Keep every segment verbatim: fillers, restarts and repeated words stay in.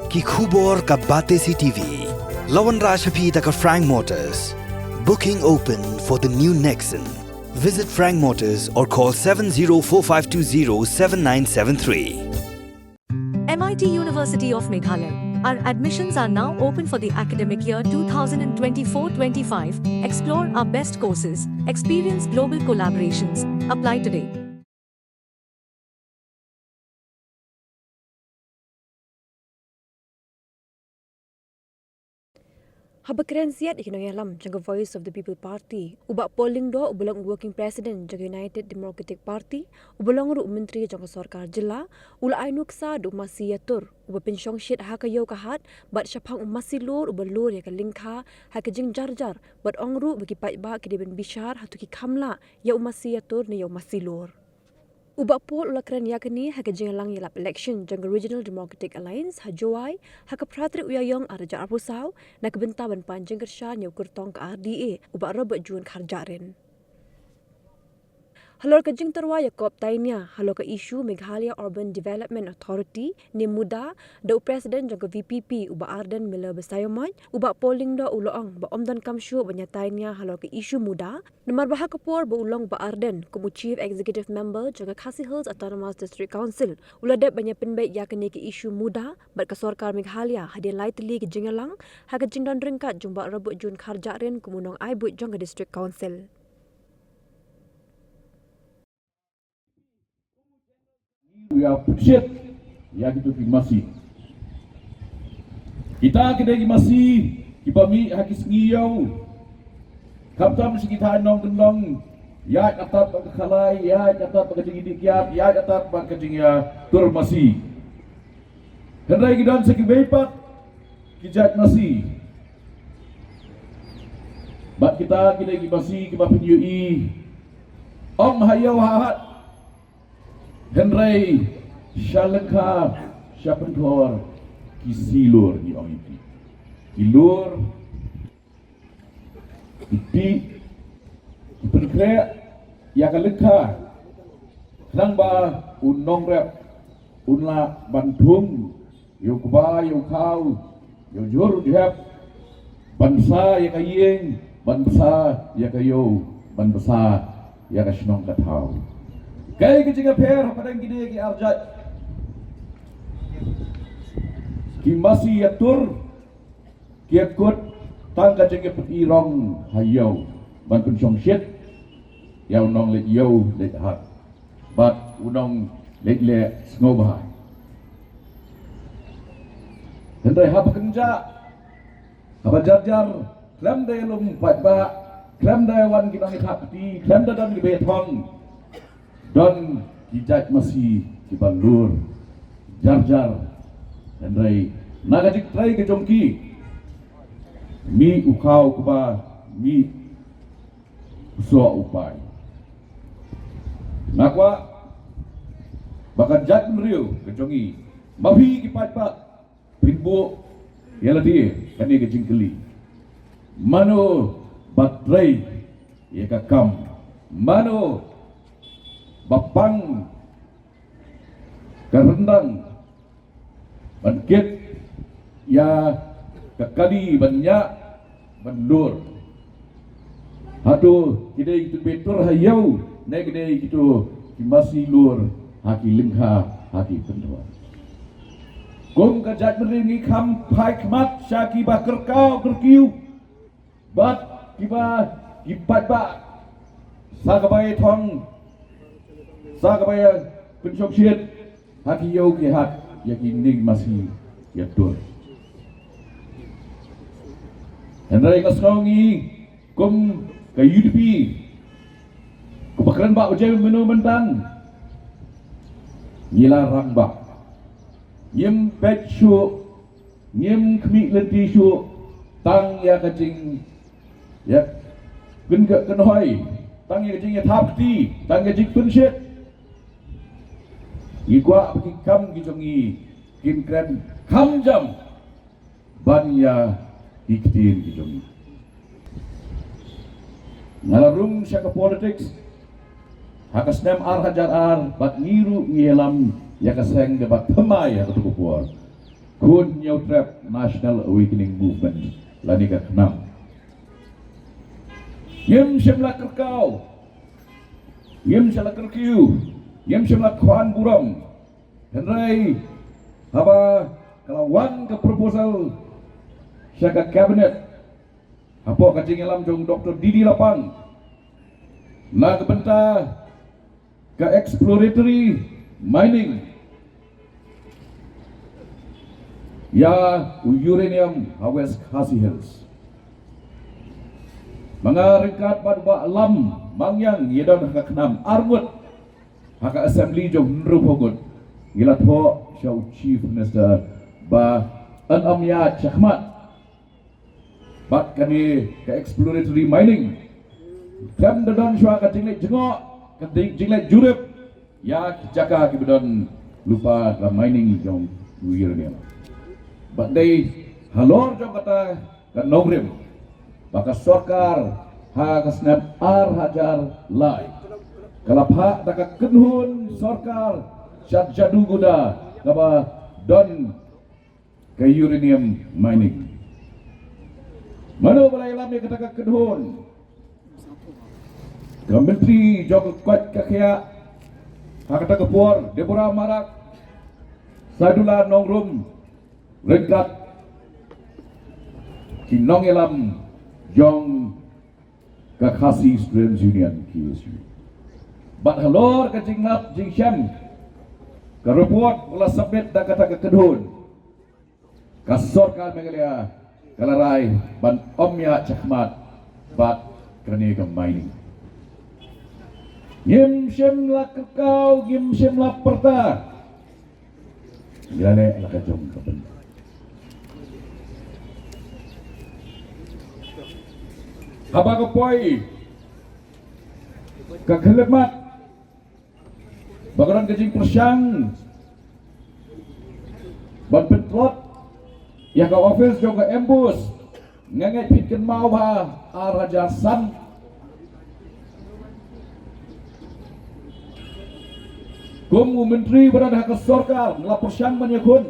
Ki khubor ka Batesi T V. La wanrah sha phi da ka Frank Motors. Booking open for the new Nexon. Visit Frank Motors or call seven zero four five two zero seven nine seven three. M I T University of Meghalaya. Our admissions are now open for the academic year twenty twenty-four twenty-five. Explore our best courses, experience global collaborations. Apply today. Haba kren siat ïa ki nongïalam jong ka Voice of the People Party, u Bah Paul Lyngdoh uba long Working President jong ka United Democratic Party, uba long ruh u Myntri jong ka Sorkar Jylla, u la ai nuksa da u masi ïatur uba pynshong shit ha ka ïew ka hat bad shaphang u masi lur uba lur ïa ka lyngkha ha ka jingjarjar bad ong ruh ba ki paidbah ki dei ban bishar hato ki kham lah ïa u masi ïatur ne ïa u masi lur. U Bah Paul u la kren ïa kane ha ka jingïalang ïalap election jong ka Regional Democratic Alliance ha Jowai ha ka phra tarik u Ïaïong arhajar arphew saw na ka bynta ban pan jingkyrshan ïa u kyrtong ka R D A u Bah Robert June Kharjahrin. Halor ka jingtyrwa ïa kop tainia halor ka issue Meghalaya Urban Development Authority ne MUDA da u President jong ka V P P u Bah Ardent Miller Basaiawmoit, u Bah Paul Lyngdoh u la ong ba ym donkam shuh ban ïatainia halor ka issue MUDA, namar ba ha ka por ba u long u Bah Ardent kum u Chief Executive Member jong ka Khasi Hills Autonomous District Council, u la dep ban ïa pynbeit ïa kane ka issue MUDA bad ka Sorkar Meghalaya hadien lai tylli ki jingïalang ha ka jingdon ryngkat jong u Bah Robert June Kharjahrin kum u nongai buit jong ka District Council. Ngi ïa pynshit ïa kito ki masi. Kita ki dei ki masi kiba mih ha ki sngi ïew. Khamtam sha ki thaiñ nongkyndong, ïaid atat bad ka khalai, ïaid atat bad ka jingïadih kiad, ïaid atat bad ka jingïatur masi. Hynrei ki don sa kiwei pat ki jait masi. Bad kita ki dei ki masi kiba pynïohi ym ha ïew ha hat. Hynrei sha lyngkha sha pynthor ki si lur ngi ong ïa ki. Ki lur ki tih ki pynkhreh ïa ka lyngkha khnang ba u nongrep un lah ban thung ïa u kba ïa u khaw ïa u jhur u jhep, ban bsa ïa ka ïing, ban bsa ïa ka ïew, ban bsa ïa ka shnong ka thaw. Kaei ka jingïapher hapdeng kine ki arjait ki masi ïatur, ki ïakut tang ka jingïapyni rong ha ïew ban pynshong shit ïa u nongleit ïew leit hat bad u nongleit leh sngewbha. Hynrei haba kynjah, haba jar jar, khlem da lum paidbah, khlem da wan ki nongïathap kti, khlem da don kiba ïathong, don ki jait masi kiba lur jar jar. Hynrei na ka jingtrei ka jong ki, mih u khaw kaba mih u soh u pai. Nga kwah ba ka jaitbynriew ka jong ngi, ma phi ki paidbah, phin buh ïa lade kane ka jingkylli. Mano ba trei ïa ka kam? Mano ba pang ka ryndang ban kit ïa ka kali ban ñiah ban lur? Hato ki dei kito kiba ïatur ha ïew ne ki dei kito ki masi lur ha ki lyngkha, ha ki pynthor? Kum ka jaitbynriew ngi kham phai khmat sha kiba kyrkhu kyrkhu bad kiba, ki paidbah, sa kaba ïathong, sa kaba ïapynshong shit ha ki ïew ki hat ïa kine ki masi ïatur. Hynrei nga sngew ngi kum ka U D P, kum ba kren ba u Jem mynno mynta, ngi la rangbah. Ngim peit shuh, ngim khmih lynti shuh tang ïa ka jing, ïa kynja kynhoi, tang ïa ka jingïathap kti, tang ïa ka jingpynshit. Ngi kwah ba ki kam ki jong ngi kin kren kham jam ban ïa ki ktien ki jong ngi. Nga la rung sha ka politics ha ka snem ar hajar ar bad ngi ruh ngi ïalam ïa ka seng kaba thymmai ha kato ka por. Khun Hynñiewtrep National Awakening Movement lane ka KHNAM. Ngim shym la kyrkhu, ngim shym la kyrkhu, ngim shym la khwan burom. Hynrei haba ka la wan ka proposal sha ka cabinet hapoh ka jingïalam jong Doctor D D Lapang na ka bynta ka exploratory mining ïa u uranium ha West Khasi Hills. Ma nga ryngkat bad Bah Lam Mangiang ngi don ha ka KHNAM arngut ha ka assembly jong hynriewphew ngut, ngi la thoh sha u Chief Minister ba yn ym ïaid shakhmat bad kane ka exploratory mining. Khlem da don shuwa ka jingleit jngoh, ka jing- jingleit jurip ïa ki jaka kiba don lypa ka mining jong u uranium. Bad dei halor jong kata ka nongrim ba ka sorkar ha ka snem ar hajar lai ka la phah da ka kynhun sorkar sha Jaduguda kaba don ka uranium mining. Mano ba la ïalam ïa kata ka kynhun? Ka Myntri jong ka koit ka khiah ha kata ka por, Deborah Marak, Saidullah Nongrum, ryngkat ki nongïalam jong ka Khasi Students Union, K S U. Bad halor ka jinglap jingshem, ka report ba la submit da kata ka kynhun, ka sorkar Meghalaya ka la rai ban ym ïaid shakhmat bad kane ka mining. Ngim shym la kyrkhu, ngim shym la pyrta. Ïa leh la ka jong ka bynta. Haba ka poi ka khyllipmat ba ka don ka jingpyrshang ban pyntlot ïa ka office jong ka MBOSE. Nga ngeit phi kynmaw bha, ar hajar san, kum u myntri ba don ha ka sorkar nga la pyrshang ban ïakhun.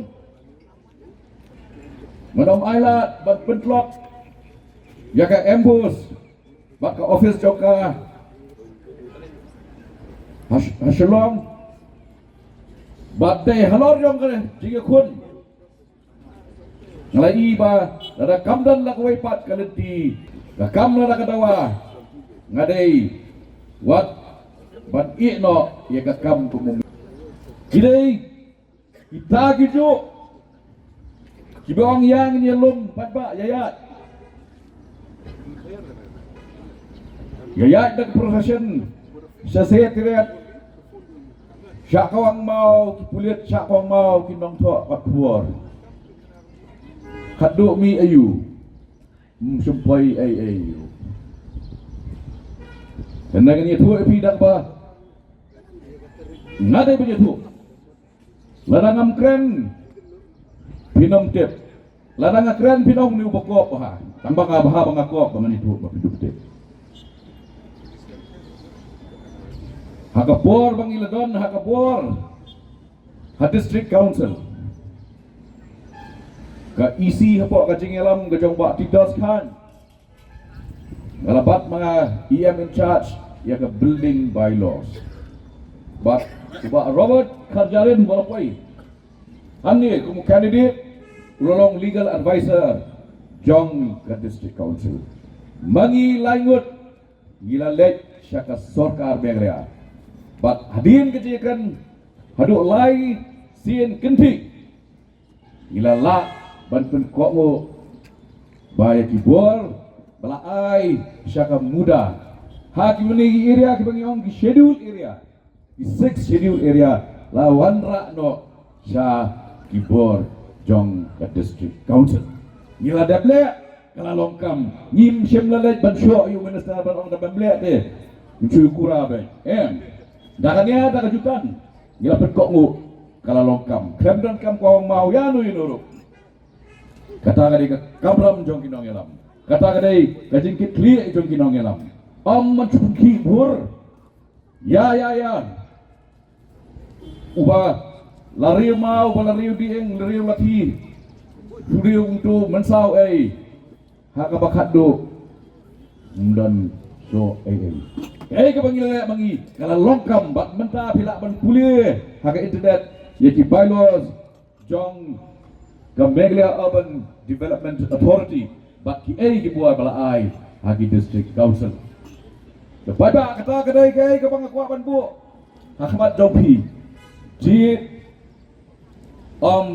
Ngan ym ailad ban pyntlot ïa ka MBOSE bad ka office jong ka ha Sh- ha Shillong. Bad dei halor jong ka jingïakhun, nga la ïohi ba lada kam don la kawei pat ka lynti, ka kam lada ka dawa, nga dei wat ban ïeh noh ïa ka kam kum u. Ki dei kita kijuh kiba ong ïa ngin ïalum paidbah, ïa ïaid, ïa ïaid da ka procession sha Secretariat, shah kawang maw ki pulit, shah kawang maw ki nongthoh pat khubor. Khadduh mih aïu, ym shym poi ei ei aïu. Te ngan ïathuh ïa phi da kaba nga dei ban ïathuh. Lada ngam kren, phin ym tip. Lada nga kren, phin ong une u bakop bha. Tang ba nga bha ba nga kop, ba ngan ïathuh ba phin ym tip. Ha ka por ba ngi la don ha ka bor ha District Council, ka EC hapoh ka jingïalam ka jong Bah Titos Khan, nga la bat ma nga EM in charge ïa ka building bylaws. Bad u Bah Robert Kharjahrin ba la poi hangne kum u candidate, u la long legal advisor jong ka District Council. Ma ngi lai ngut ngi la leit sha ka sorkar Meghalaya. Bad hadien ka jingkren haduh lai sien kynthih, ngi la lah ban pynkohnguh ba ïa ki bor ba la ai sha ka MUDA ha ki mane ki area kiba ngi ong ki schedule area, ki six schedule area, la wanrah noh sha ki bor jong ka District Council. Ngi la dep leh, ka la long kam. Ngim shym la leit ban shoh ïa u minister ban ong da bym leh te, ngin shu kura beit. Em. Da ka nia da ka jutang ngi la pynkohnguh, ka la long kam. Khlem don kam ka ong maw ïa no ïa no ruh. Kata ka dei ka kamram jong ki nongïalam. Kata ka dei ka jingkitkhlieh jong ki nongïalam. Ym man shu pynkhih bhur. Ïa, ïa, ïa. Uba la riew maw, uba la riew dieng, la riew lathi, Pule u to mynsaw ei ha kaba khatduh. Ym don shuh ei ei. Ei kaba ngi la leh ma ngi ka la long kam bad mynta phi lah ban pule ha ka internet ïa ki bylaws jong ka Meghalaya Urban Development Authority bad ki ei ki bor ba la ai ha ki District Council. Te paidbah, kata ka dei kaei kaba nga kwah ban buh ha khmat jong phi. Jied ym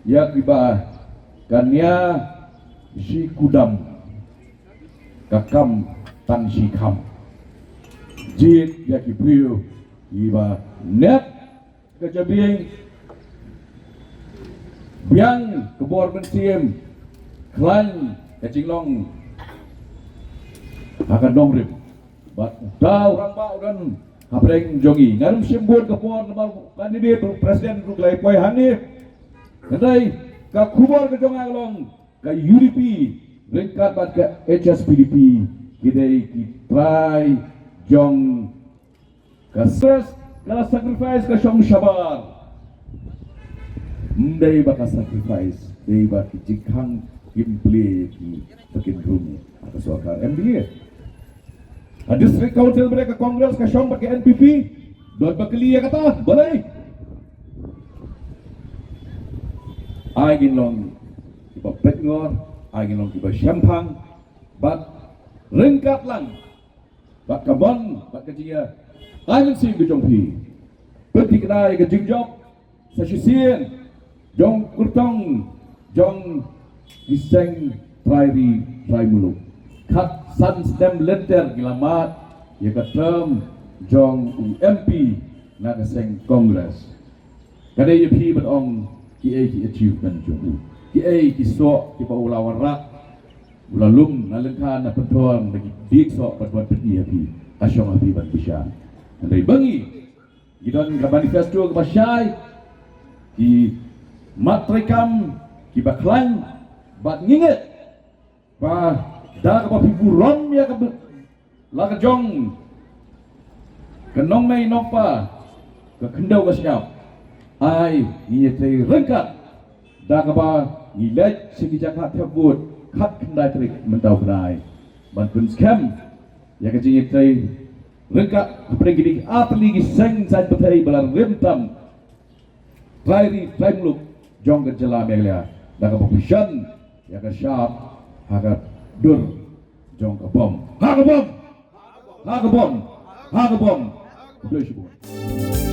ïa kiba kane shi kudam ka kam tang shi kham. Jied ïa ki briew kiba nep ka jabieng, biang ka bor mynsiem, khlaiñ ka jinglong ha ka nongrim. Bad uta u rangbah u don hapdeng jong ngi. Nga ym shim bun ka por namar u candidate u president ruh u la poi hangne. Hynrei ka khubor ka jong nga ka long ka U D P ryngkat bad ka H S P D P ki dei ki trai jong ka stress, ka la sacrifice ka shong shabar. Ym dei ba ka sacrifice, dei ba ki jingkhang kim plie ki ba kin rung ha ka sorkar M D A. Ha District Council ba dei ka Congress ka shong bad ka N P P, don ba kylli ïa kata, balei? Ai ngin long kiba pynngor, ai ngin long kiba shemphang, bad ryngkat lang bad ka mon bad ka jingïa ai mynsiem ka jong phi. Pynthikna ïa ka jingjop sa shisien jong kyrtong jong ki seng trai ri trai muluk. Khatsan snem lynter ngi la mad ïa ka term jong u M P na ka seng Congress. Ka dei ïa phi ban ong kiei ki achievement jong u, kiei ki soh kiba u la wanrah, u la lum na lyngkha na pynthor na ki dieng soh ban wan pyni ha phi. Ka shong ha phi ban bishar. Hynrei ba ngi ngi don ka manifesto kaba shai, ki mat treikam kiba khlaiñ, bad ngi ngeit ba da kaba phi burom ïa ka la ka jong ka nongmei nongpa, ka khyndew ka shyiap, ai ngi ïatrei ryngkat da kaba ngi leit sha ki jaka thep vote khatkhyndai tarik mynta u bnai ban pynskhem ïa ka jingïatrei ryngkat hapdeng kine ki artylli ki seng saiñ pyrthei ba la rim tam trai ri trai muluk jong ka jylla Meghalaya da kaba pynshong ïa ka shap ha ka dur jong ka bom. Ha ka bom! Ha ka bom! Ha ka bom! Khublei shibun.